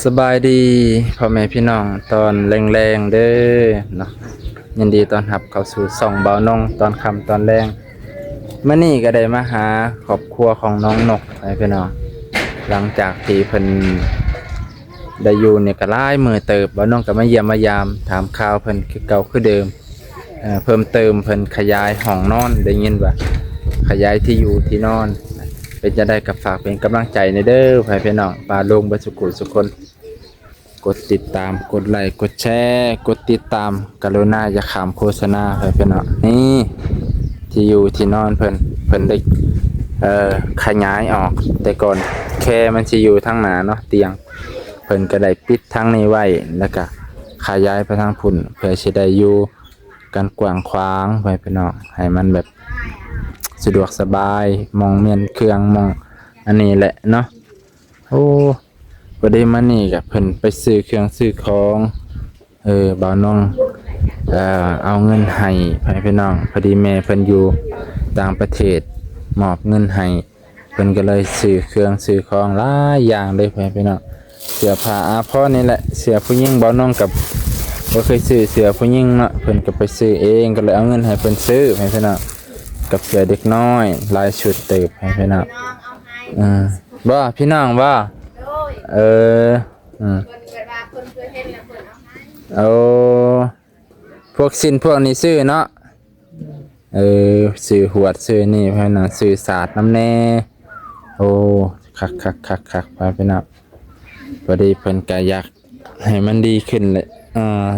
ສະບາຍດີພໍ່ແມ່ພີ່ນ້ອງຕອນແລງໆເດີເນາະ, ຍິນດີຕ້ອນຮັບເຂົ້າສູ່ຊ່ອງບ່າວນົງຕອນຄ່ຳຕອນແລງ. ມື້ນີ້ກໍໄດ້ມາຫາຄອບຄົວຂອງນ້ອງນົກ ໃຫ້ພີ່ນ້ອງ, ຫຼັງຈາກທີ່ເພິ່ນໄດ້ຢູ່ນີ້ກໍຫຼາຍມື້ເຕີບ, ບ່າວນົງກໍມາຢ້ຽມມາຢາມຖາມຂ່າວເພິ່ນຄືເກົ່າຄືເດີມ. ເອີ ເພີ່ມເຕີມເພິ່ນຂະຫຍາຍຫ້ອງນອນ, ໄດ້ຍິນວ່າຂະຫຍາຍທີ່ຢູ່ທີ່ນອນ. ເປັນຈັ່ງໃດກໍຝາກເປັນກຳລັງໃຈແດ່ເດີ ໃຫ້ພີ່ນ້ອງປ້າລຸງເບິດສຸຂູສຸຄົນ. ກົດຕິດຕາມ, ກົດໄລ, ກົດແຊ, ກົດຕິດຕາມ, ກະລຸນາຢ່າຂ້າມໂຄສະນາ ໃຫ້ພີ່ນ້ອງ. ນີ້ ທີ່ຢູ່ທີ່ນອນເພິ່ນ, ເພິ່ນໄດ້ ເອີ ຂະຫຍາຍອອກ, ແຕ່ກ່ອນແຄມັນຊິຢູ່ທາງໜ້າເນາະ, ຕຽງ ເພິ່ນກໍໄດ້ປິດທາງນີ້ໄວ້ ແລ້ວກໍຂະຫຍາຍໄປທາງພຸ້ນ ເພື່ອຊິໄດ້ຢູ່ກັນກວ້າງຂວາງ ໃຫ້ພີ່ນ້ອງ, ໃຫ້ມັນແບບສະດວກສະບາຍ, ໝ່ອງມ້ຽນເຄື່ອງ, ໝ່ອງອັນນີ້ແຫຼະເນາະ. ໂອ້ ພໍດີມານີ້ກໍເພິ່ນໄປຊື້ເຄື່ອງຊື້ຂອງ, ເອີ ບ່າວນົງ ເອີ ເອົາເງິນໃຫ້ ໃຫ້ພີ່ນ້ອງ, ພໍດີແມ່ເພິ່ນຢູ່ຕ່າງປະເທດ ມອບເງິນໃຫ້. ເພິ່ນກໍເລີຍຊື້ເຄື່ອງຊື້ຂອງຫຼາຍຢ່າງເລີຍ ໃຫ້ພີ່ນ້ອງ, ເສື້ອຜ້າອາພອນນີ້ແຫຼະ, ເສື້ອຜູ້ຍິງ ບ່າວນົງກໍບໍ່ເຄີຍຊື້ເສື້ອຜູ້ຍິງເນາະ, ເພິ່ນກໍໄປຊື້ເອງ, ກໍເລີຍເອົາເງິນໃຫ້ເພິ່ນຊື້ ໃຫ້ພີ່ນ້ອງ, ກັບເສື້ອເດັກນ້ອຍຫຼາຍຊຸດເຕີບ ໃຫ້ພີ່ນ້ອງ. ເອີ ບໍ່ ພີ່ນ້ອງບໍ່? ໂດຍ ເອີ ອືມ ເພິ່ນແບບວ່າເພິ່ນເຄີຍເຫັນແລ້ວເພິ່ນເອົາໃຫ້. ໂອ້ ພວກສິ້ນພວກນີ້ຊື້ເນາະ. ເອີ ຊື້ຫວດຊື້ນີ້ ໃຫ້ນາງຊື້ສາດນຳແດ່. ໂອ້ ຄັກໆໆໆ ພໍ່ແມ່ພີ່ນ້ອງ, ພໍດີເພິ່ນກະຢາກໃຫ້ມັນດີຂຶ້ນແຫຼະ. ອ່າ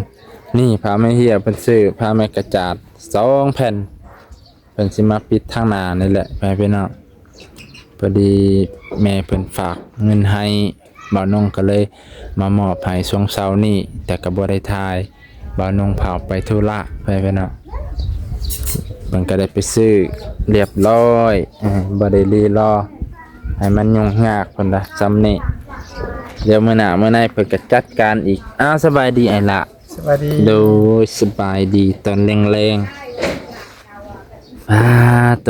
ນີ້ຜ້າໄມ້ເຫ່ຍ ເພິ່ນຊື້ຜ້າໄມ້ກະຈາດສອງແຜ່ນ, ເພິ່ນຊິມາປິດທາງໜ້ານີ້ແຫຼະ ພໍ່ແມ່ພີ່ນ້ອງ. ພໍດີແມ່ເພິ່ນຝາກເງິນໃຫ້ ບ່າວນົງກໍເລີຍມາມອບໃຫ້ຊ່ວງເຊົ້ານີ້, ແຕ່ກໍບໍ່ໄດ້ຖ່າຍ, ບ່າວນົງພາໄປທຸລະ ພໍ່ແມ່ພີ່ນ້ອງ. ເພິ່ນກໍໄດ້ໄປຊື້ລຽບຮ້ອຍ, ເອີ ບໍ່ໄດ້ລີລໍໃຫ້ມັນຫຍຸ້ງຍາກ ເພິ່ນວ່າຊ່ຳນີ້. ດຽວມື້ໜ້າມື້ໃນເພິ່ນກໍຈັດການອີກ. ອ້າວ ສະບາຍດີອ້າຍຫຼ້າ. ສະບາຍດີ. ໂດຍ ສະບາຍດີຕອນແລງໆ. ອ້າ ໂຕ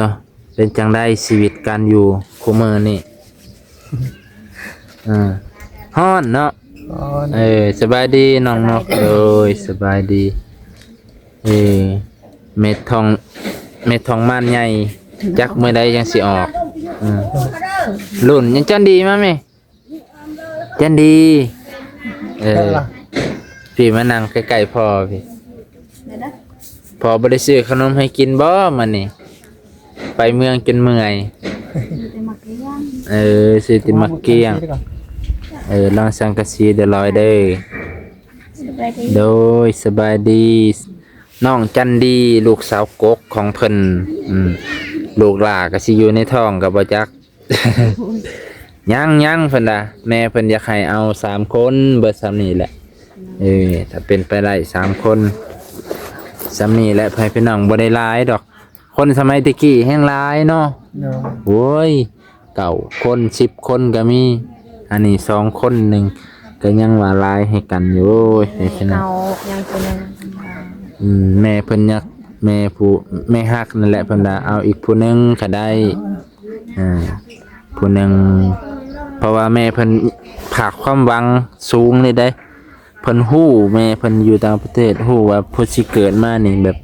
ເປັນຈັ່ງໃດຊີວິດການຢູ່ຄູ່ມື້ນີ້? ເອີ ຮ້ອນເນາະ. ຮ້ອນ. ເອີ ສະບາຍດີນ້ອງນົກ. ສະບາຍດີ. ໂດຍ ສະບາຍດີ. ເອີ ເມັດທອງ ເມັດທອງມ່ານໃຫຍ່ ຈັກມື້ໃດຈັ່ງຊິອອກ? ເອີ ລຸ້ນຍັງຈັນດີມາແມ່. ຈັນດີ. ເອີ ພີ່ມານັ່ງໃກ້ໆພໍ່ພີ່. ພໍ່ບໍ່ໄດ້ຊື້ຂະໜົມໃຫ້ກິນບໍ່ມື້ນີ້? ໄປເມືອງຈົນເມື່ອຍ. ເອີ ຊື້ແຕ່ໝາກກ້ຽງ. ເອີ ລອງສັງກະສີເດີລອຍເດີ. ສະບາຍດີ. ໂດຍ ສະບາຍດີ. ນ້ອງຈັນດີ ລູກສາວກົກຂອງເພິ່ນ. ອືມ ລູກຫຼ້າກໍຊິຢູ່ໃນທ້ອງກໍບໍ່ຈັກ. ຍັງໆ ເພິ່ນວ່າ ແມ່ເພິ່ນຢາກໃຫ້ເອົາສາມຄົນ ເບິດຊ່ຳນີ້ແຫຼະ. ເອີ ຖ້າເປັນໄປໄດ້ສາມຄົນ ຊ່ຳນີ້ແຫຼະ ໃຫ້ພີ່ນ້ອງ, ບໍ່ໄດ້ຫຼາຍດອກ. ຄົນສະໄໝແຕ່ກີ້ແຮ່ງຫຼາຍເນາະ. ໂດຍ. ໂອ້ຍ ເກົ້າຄົນ ສິບຄົນກໍມີ, ອັນນີ້ສອງຄົນໜຶ່ງ ກໍຍັງວ່າຫຼາຍໃຫ້ກັນຢູ່. ໂອ້ຍ ໃຫ້ພີ່ນ້ອງ ເອົາຍັງຜູ້ໜຶ່ງ. ອືມ ແມ່ເພິ່ນຢາກ ແມ່ຜູ້ ແມ່ຮັກນັ້ນແຫຼະ ເພິ່ນວ່າເອົາອີກຜູ້ໜຶ່ງກໍໄດ້. ອ່າ ຜູ້ໜຶ່ງ ເພາະວ່າແມ່ເພິ່ນຝາກຄວາມຫວັງສູງເລີຍເດ້. ເພິ່ນຮູ້ ແມ່ເພິ່ນຢູ່ຕ່າງປະເທດ ຮູ້ວ່າຜູ້ຊິເກີດມານີ້ແບບ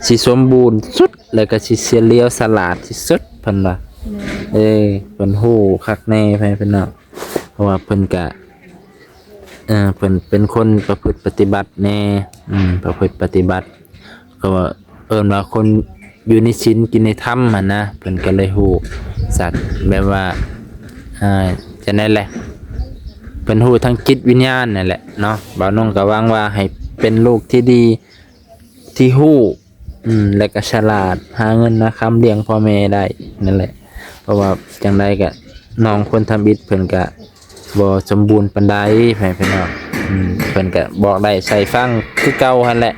ຊິສົມບູນສຸດ ແລ້ວກໍຊິສະຫຼຽວສະຫຼາດທີ່ສຸດ ເພິ່ນວ່າ. ແມ່ນ. ເອີ ເພິ່ນຮູ້ຄັກແນ່ ໃຫ້ພີ່ນ້ອງ ເພາະວ່າເພິ່ນກະ ເອີ ເພິ່ນເປັນຄົນປະພຶດປະຕິບັດແນ່ ອືມ ປະພຶດປະຕິບັດ ກໍວ່າເອີ້ນວ່າຄົນຢູ່ໃນສິນກິນໃນທຳຫັ້ນນະ ເພິ່ນກໍເລີຍຮູ້ຊັດ ແບບວ່າ ອ່າ ຈັ່ງໃດແຫຼະ ເພິ່ນຮູ້ທາງຈິດວິນຍານນັ້ນແຫຼະເນາະ. ບ່າວນົງກໍຫວັງວ່າໃຫ້ເປັນລູກທີ່ດີ ທີ່ຮູ້ ອືມ ແລະກໍສະຫຼາດ ຫາເງິນຫາຄຳລ້ຽງພໍ່ແມ່ໄດ້ນັ້ນແຫຼະ. ເພາະວ່າຈັ່ງໃດກະນ້ອງຄົນທຳອິດເພິ່ນກະບໍ່ສົມບູນປານໃດ ໃຫ້ພີ່ນ້ອງ ອືມ ເພິ່ນກະບອກໄດ້ໃສ່ຟັງຄືເກົ່າຫັ້ນແຫຼະ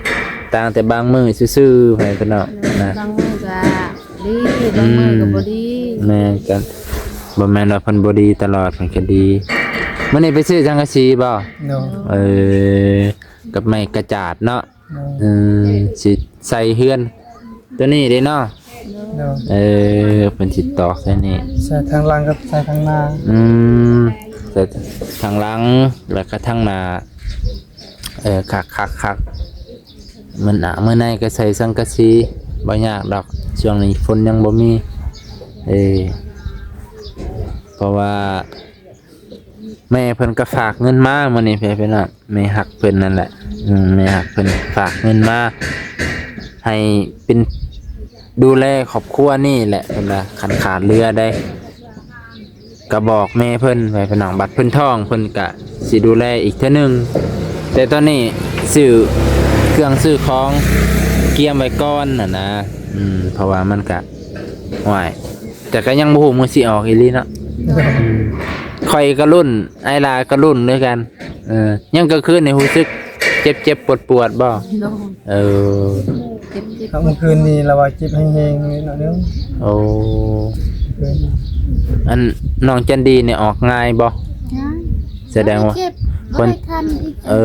ຕ່າງແຕ່ບາງມື້ຊື່ໆ ໃຫ້ພີ່ນ້ອງນະ. ບາງມື້ກະດີ ບາງມື້ກະບໍ່ດີ ອືມ ແມ່ນ ກະບໍ່ແມ່ນວ່າເພິ່ນບໍ່ດີຕະຫຼອດ ເພິ່ນກະດີ. ມື້ນີ້ໄປຊື້ສັງກະສີບໍ່? ໂດຍ. ເອີ ກັບໄມ້ກະຈາດເນາະ. ໂດຍ. ເອີ ຊິໃສ່ເຮືອນຕົວນີ້ເດ້ເນາະ. ໂດຍ. ເອີ ເພິ່ນຊິຕອກໃສ່ນີ້ ໃສ່ທາງຫຼັງກັບໃສ່ທາງໜ້າ. ອືມ ແຕ່ທາງຫຼັງ ແລ້ວກໍທາງໜ້າ ເອີ ຄັກໆໆ ມື້ໜ້າມື້ໃນກໍໃສ່ສັງກະສີ ບໍ່ຍາກດອກ ຊ່ວງນີ້ຝົນຍັງບໍ່ມີ ເອີ ເພາະວ່າ ແມ່ເພິ່ນກໍຝາກເງິນມາມື້ນີ້ ພີ່ນ້ອງ ແມ່ຮັກເພິ່ນນັ້ນແຫຼະ ອືມ ແມ່ຮັກເພິ່ນຝາກເງິນມາ ໃຫ້ເປັນ ດູແລຄອບຄົວນີ້ແຫຼະ ເພິ່ນວ່າ ຄັນຂາດເຫຼືອໃດ ກໍບອກແມ່ເພິ່ນ ພີ່ນ້ອງ ບັດເພິ່ນທ້ອງ ເພິ່ນກະຊິດູແລອີກເທື່ອໜຶ່ງ ແຕ່ຕອນນີ້ຊື້ເຄື່ອງຊື້ຂອງກຽມໄວ້ກ່ອນຫັ້ນນະ ອືມ ເພາະວ່າມັນກະ ໂອ້ຍ ແຕ່ກໍຍັງບໍ່ຮູ້ມື້ຊິອອກອີ່ຫຼີເນາະ ອືມ ຂ້ອຍກໍລຸ້ນ ອ້າຍຫຼ້າກໍລຸ້ນຄືກັນ ເອີ ຍາມກາງຄືນນີ້ຮູ້ສຶກເຈັບໆປວດໆບໍ່? ໂດຍ ເອີ ເຈັບໆ ເມື່ອຄືນນີ້ລາວວ່າເຈັບແຮງໆໜ້ອຍໜຶ່ງ ໂອ້ ຄືນ ອັນນ້ອງຈັນດີນີ້ອອກງ່າຍບໍ່? ງ່າຍ ສະແດງວ່າ ບໍ່ໄດ້ເຈັບ ຄົນ ບໍ່ໄດ້ຄັນອີກ ເອີ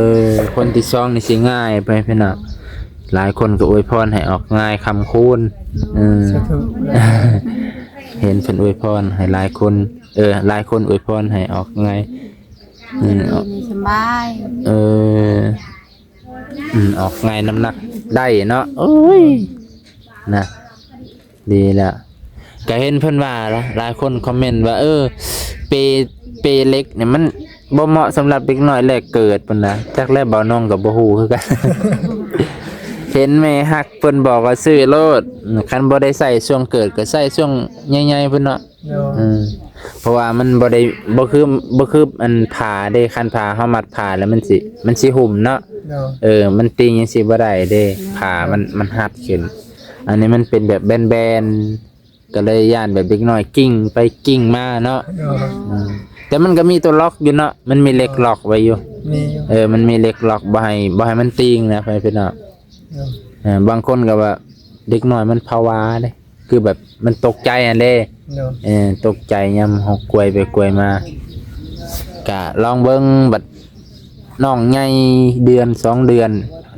ຄົນທີສອງນີ້ຊິງ່າຍໄປ ພີ່ນ້ອງ ຫຼາຍຄົນກໍອວຍພອນໃຫ້ອອກງ່າຍຄ້ຳຄູນ ໂດຍ ເອີ ສາທຸ ເຫັນເພິ່ນອວຍພອນໃຫ້ຫຼາຍຄົນ ເອີ ຫຼາຍຄົນອວຍພອນໃຫ້ອອກງ່າຍ ອືມ ດີນີ້ສະບາຍ ເອີ ອືມ ອອກງ່າຍ ນ້ຳໜັກໄດ້ເນາະ ໂອ້ຍ ນະ ດີແລ້ວ ກະເຫັນເພິ່ນວ່າລະ ຫຼາຍຄົນຄອມເມັນວ່າ ເອີ ເປ ເປເຫຼັກນີ້ມັນບໍ່ເໝາະສຳລັບເດັກນ້ອຍແລກເກີດ ເພິ່ນວ່າ ຈັກແລ້ວ ບ່າວນ້ອງກໍບໍ່ຮູ້ຄືກັນ ເຫັນແມ່ຮັກເພິ່ນບອກວ່າຊື້ໂລດ ຄັນບໍ່ໄດ້ໃຊ້ຊ່ວງເກີດກໍໃຊ້ຊ່ວງໃຫຍ່ໆພຸ້ນເນາະ ໂດຍ ອືມ ເພາະວ່າມັນບໍ່ໄດ້ ບໍ່ຄື ບໍ່ຄືອັນຜ້າເດ້ ຄັນຜ້າເຮົາມັດຜ້າແລ້ວມັນຊິ ມັນຊິຫຸ້ມເນາະ ໂດຍ ເອີ ມັນຕີງຈັ່ງຊີ້ບໍ່ໄດ້ເດ້ ໂດຍ ຜ້າມັນ ມັນຮັດຂຶ້ນ ອັນນີ້ມັນເປັນແບບແບນໆ ກໍເລີຍຢ້ານແບບເດັກນ້ອຍກິ້ງໄປກິ້ງມາເນາະ ໂດຍ ອືມ ແຕ່ມັນກໍມີຕົວລັອກຢູ່ເນາະ ມັນມີເຫຼັກລັອກໄວ້ຢູ່ ມີຢູ່ ເອີ ມັນມີເຫຼັກລັອກ ບໍ່ໃຫ້ ບໍ່ໃຫ້ມັນຕີງນະ ພໍ່ແມ່ພີ່ນ້ອງ ໂດຍ ເອີ ບາງຄົນກໍວ່າເດັກນ້ອຍມັນພະວາເດ້ ຄືແບບມັນຕົກໃຈຫັ້ນເດ້ ໂດຍ ເອີ ຕົກໃຈຍາມເຮົາກວຍໄປກວຍມາ ກະລອງເບິ່ງ ບັດນ້ອງໃຫຍ່ເດືອນສອງເດືອນ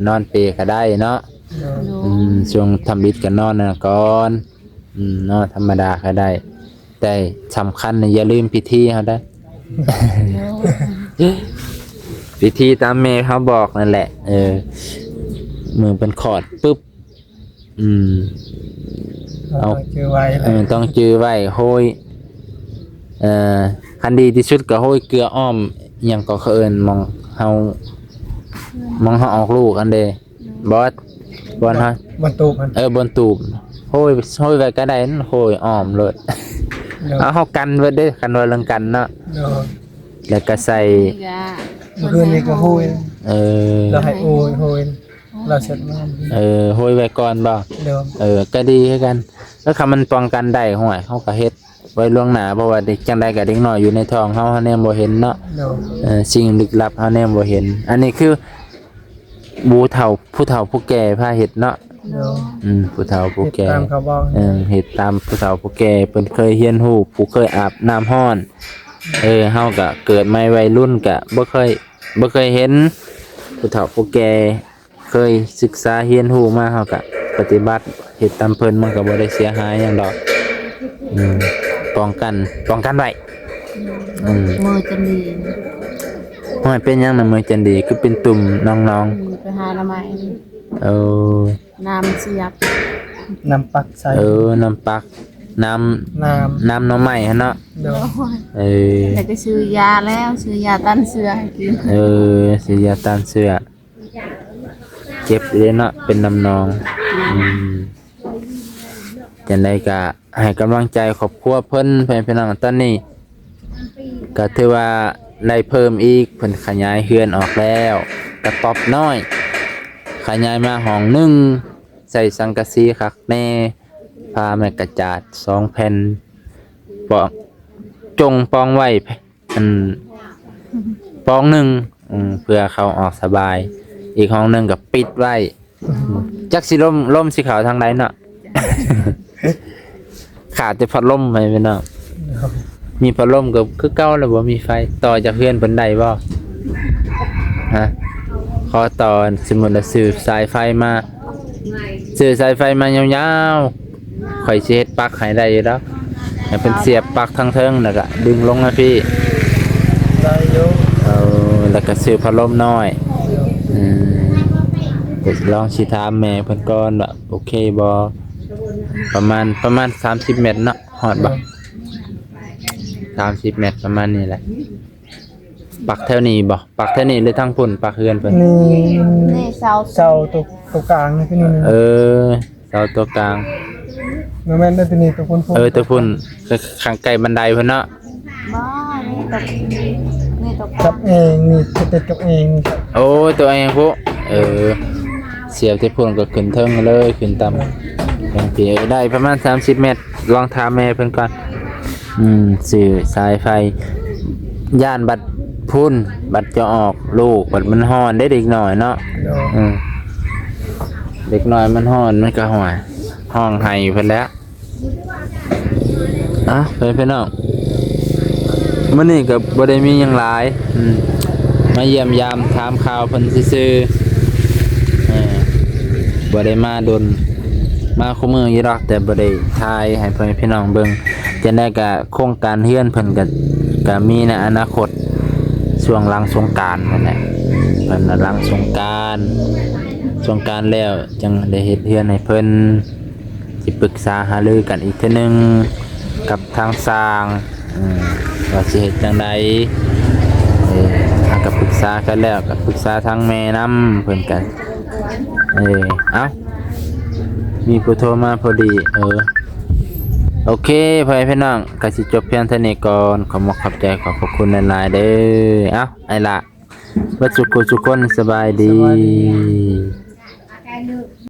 ນອນເປກໍໄດ້ເນາະ ໂດຍ ໂດຍ ອືມ ຊ່ວງທຳອິດກໍນອນນັ້ນກ່ອນ ອືມ ນອນທຳມະດາກໍໄດ້ ແຕ່ສຳຄັນນະ ຢ່າລືມພິທີເຮົາເດີ ໂດຍ ພິທີຕາມແມ່ເຮົາບອກນັ້ນແຫຼະ ເອີ ມື້ເພິ່ນຄອດປຶບ ອືມ ເອົາ ເຮົາຕ້ອງຈື່ໄວ້ ເອີ ຕ້ອງຈື່ໄວ້ ໂຮຍ ເອີ ຄັນດີທີ່ສຸດກໍໂຮຍເກືອອ້ອມ ຫຍັງກໍເຂົາເອີ້ນ ໝ່ອງເຮົາ ໝ່ອງເຮົາອອກລູກຫັ້ນເດ້ ໂດຍ ບໍ່ ບ່ອນເຮົາ ບ່ອນຕູບຫັ້ນ ເອີ ບ່ອນຕູບ ໂຮຍ ໂຮຍໄວ້ກໍໄດ້ ໂຮຍອ້ອມໂລດ ໂດຍ ເອົາ ເຮົາກັນເບິດເດ້ ຄັນວ່າເລື່ອງກັນເນາະ ໂດຍ ແລ້ວກໍໃສ່ ມື້ຄືນນີ້ກໍໂຮຍ ເອີ ລາວໃຫ້ໂອຍໂຮຍ ລາວເຊັດນ້ຳ ເອີ ໂຮຍໄວ້ກ່ອນບໍ່? ໂດຍ ເອີ ກໍດີຄືກັນ ແລ້ວຄັນມັນປ້ອງກັນໄດ້ ຫ້ວຍ ເຮົາກໍເຮັດໄວ້ລ່ວງໜ້າ ເພາະວ່າເດັກ ຈັ່ງໃດກໍເດັກນ້ອຍຢູ່ໃນທ້ອງເຮົາ ເຮົາແນມບໍ່ເຫັນເນາະ ໂດຍ ເອີ ສິ່ງລຶກລັບເຮົາແນມບໍ່ເຫັນ ອັນນີ້ຄືຜູ້ເຖົ້າ ຜູ້ເຖົ້າຜູ້ແກ່ພາເຮັດເນາະ ໂດຍ ອືມ ຜູ້ເຖົ້າຜູ້ແກ່ ເຮັດຕາມເຂົາບອກ ເອີ ເຮັດຕາມຜູ້ເຖົ້າຜູ້ແກ່ ເພິ່ນເຄີຍຮຽນຮູ້ ຜູ້ເຄີຍອາບນ້ຳຮ້ອນ ເອີ ເຮົາກໍເກີດໃໝ່ໄວລຸ້ນ ກໍບໍ່ເຄີຍ ບໍ່ເຄີຍເຫັນຜູ້ເຖົ້າຜູ້ແກ່ ເຄີຍສຶກສາຮຽນຮູ້ມາ ເຮົາກະປະຕິບັດເຮັດຕາມເພິ່ນ ມັນກະບໍ່ໄດ້ເສຍຫາຍຫຍັງດອກ ອືມ ປ້ອງກັນ ປ້ອງກັນໄວ້ ອືມ ເມີຈັນດີ ຫ້ວຍ ເປັນຫຍັງນະເມີຈັນດີ ຄືເປັນຕຸ່ມໜອງໆ? ອືມ ໄປຫາໜໍ່ໄມ້ ເອີ ນ້ຳສຽບ ນ້ຳປັກໃສ່ ເອີ ນ້ຳປັກ ນ້ຳ ນ້ຳ ນ້ຳໜໍ່ໄມ້ຫັ້ນເນາະ ໂດຍ ເອີ ແລ້ວກໍຊື້ຢາແລ້ວ ຊື້ຢາຕ້ານເຊື້ອໃຫ້ກິນ ເອີ ຊື້ຢາຕ້ານເຊື້ອ ເຈັບເດ້ເນາະ ເປັນນ້ຳໜອງ ອືມ ຈັ່ງໃດກະໃຫ້ກຳລັງໃຈຄອບຄົວເພິ່ນ ພໍ່ແມ່ພີ່ນ້ອງ ຕອນນີ້ກະຖືວ່າໄດ້ເພີ່ມອີກ ເພິ່ນຂະຫຍາຍເຮືອນອອກແລ້ວ ກະຕ໊ອບນ້ອຍ ຂະຫຍາຍມາຫ້ອງໜຶ່ງ ໃສ່ສັງກະສີຄັກແນ່ ຜ້າແມັກກະຈາດສອງແຜ່ນ ປອງ ຈົ່ງປອງໄວ້ ອັນ ປອງໜຶ່ງ ອືມ ເພື່ອເຂົ້າອອກສະບາຍ ອີກຫ້ອງໜຶ່ງກໍປິດໄວ້ ອືມ ຈັກຊິລົມ ລົມຊິເຂົ້າທາງໃດເນາະ ຂາດແຕ່ພັດລົມໄປພີ່ນ້ອງ ມີພັດລົມກໍຄືເກົ່າແລ້ວ ບໍ່ມີໄຟ ຕໍ່ຈາກເຮືອນເພິ່ນໄດ້ບໍ່? ຮະ ຂໍຕໍ່ ສົມມຸດວ່າຊື້ສາຍໄຟມາ ຊື້ສາຍໄຟມາຍາວໆ ຂ້ອຍຊິເຮັດປັກໃຫ້ໄດ້ຢູ່ດອກ ໃຫ້ເພິ່ນສຽບປັກທາງເທິງ ແລ້ວກະດຶງລົງມາພີ້ ໄດ້ ກໍຊື້ພັດລົມນ້ອຍ. ອືມ ກໍລອງຊິຖາມແມ່ເພິ່ນກ່ອນວ່າໂອເຄບໍ່. ປະມານ ປະມານສາມສິບແມັດເນາະ. ຮອດບໍ່? ສາມສິບແມັດ ປະມານນີ້ແຫຼະ. ປັກແຖວນີ້ບໍ່? ປັກແຖວນີ້ ຫຼືທາງພຸ້ນ ປັກເຮືອນເພິ່ນ? ນີ້ ນີ້ເສົາ ເສົາຕົວ ຕົວກາງນີ້ຄືນີ້. ເອີ ເສົາຕົວກາງ. ບໍ່ແມ່ນເດີ ຕົວນີ້ຕົວພຸ້ນ ເອີ ຕົວພຸ້ນ ຂ້າງໃກ້ບັນໄດພຸ້ນເນາະ. ບໍ່ ນີ້ຕົວ ນີ້ຕົວກາງ ຈັບເອງ ນີ້ຕິດກັບເອງ. ໂອ້ຍ ຕົວເອງພຸ້ນ. ເອີ ສຽບແຕ່ພຸ້ນກໍຂຶ້ນເທິງເລີຍ ຂຶ້ນຕ່ຳ. ເອີ ໄດ້ປະມານສາມສິບແມັດ. ລອງຖາມແມ່ເພິ່ນກ່ອນ. ອືມ ຊື້ສາຍໄຟ ຢ້ານບັດພຸ້ນ ບັດຈະອອກລູກ ບັດມັນຮ້ອນເດ້ເດັກນ້ອຍເນາະ. ໂດຍ ອືມ ເດັກນ້ອຍມັນຮ້ອນ ມັນກໍຫ້ອຍ ຮ້ອງໄຫ້ເພິ່ນແຫຼະ. ເອົາ ໄປພີ່ນ້ອງ ມື້ນີ້ກໍບໍ່ໄດ້ມີຫຍັງຫຼາຍ. ອືມ ມາຢ້ຽມຢາມຖາມຂ່າວເພິ່ນຊື່ໆ. ເອີ ບໍ່ໄດ້ມາດົນ ມາຄູ່ມື້ຢູ່ດອກ ແຕ່ບໍ່ໄດ້ຖ່າຍໃຫ້ພໍ່ແມ່ພີ່ນ້ອງເບິ່ງ. ຈັ່ງໃດກໍໂຄງການເຮືອນເພິ່ນກໍ ກໍມີໃນອະນາຄົດ ຊ່ວງຫຼັງສົງການຫັ້ນແຫຼະ. ເພິ່ນວ່າຫຼັງສົງການ ສົງການແລ້ວຈັ່ງໄດ້ເຮັດເຮືອນໃຫ້ເພິ່ນ. ຊິປຶກສາຫາລືກັນອີກເທື່ອໜຶ່ງກັບທາງຊ່າງ ອືມ ວ່າຊິເຮັດຈັ່ງໃດ. ເອີ ເຮົາກໍປຶກສາກັນແລ້ວ ກໍປຶກສາທາງແມ່ນຳ ເພິ່ນກໍ ເອີ ເອົ້າ ມີຜູ້ໂທມາພໍດີ. ເອີ ໂອເຄ ພໍ່ແມ່ພີ່ນ້ອງ ກໍຊິຈົບພຽງເທົ່ານີ້ກ່ອນ. ຂໍຂອບໃຈ ຂອບພະຄຸນຫຼາຍໆເດີ. ເອົ້າ ອ້າຍຫຼ້າ ເບິດສູ່ຄົນສູ່ຄົນ ສະບາຍດີ ສະບາຍດີ.